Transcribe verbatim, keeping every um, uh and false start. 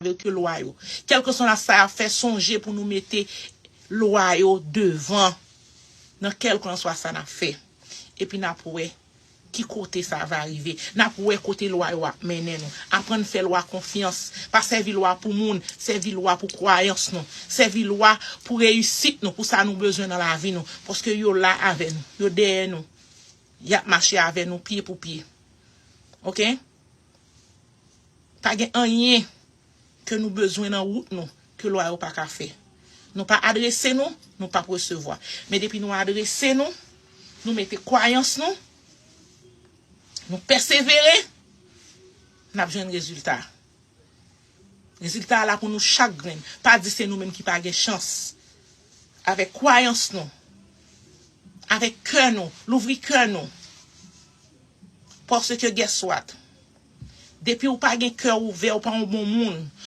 avè ke lwa yo. Kèlkeswa sa y ap fè, sonje pou nou mete lwa yo devan nan kèlkeswa sa n ap fè. Epi n ap wè ki kote sa va rive. N ap wè kote lwa yo ap mennen nou. Aprann fè lwa konfyans. Pa sèvi lwa pou moun, sèvi lwa pou kwayans nou. Sèvi lwa pou reyisit nou, pou sa nou bezwen nan lavi nou. Paske yo la avè nou, yo dèyè nou. Y ap mache avè nou pye pou pye. Oke? Pa gen anyen ke nou bezwen nan wout nou ke lwa yo pa ka fè. Nou pa adrese nou, nou p ap resevwa. Men depi nou adrese nou, nou mete kwayans nou, nou pèsevere, n ap jwenn rezilta. Rezilta a la pou nou chak grenn. Pa di se nou menm ki pa gen chans. Avèk kwayans nou, avèk kè nou, louvri kè nou. Paske guess what? Depi ou pa gen kè ouvè, ou pa yon bon moun,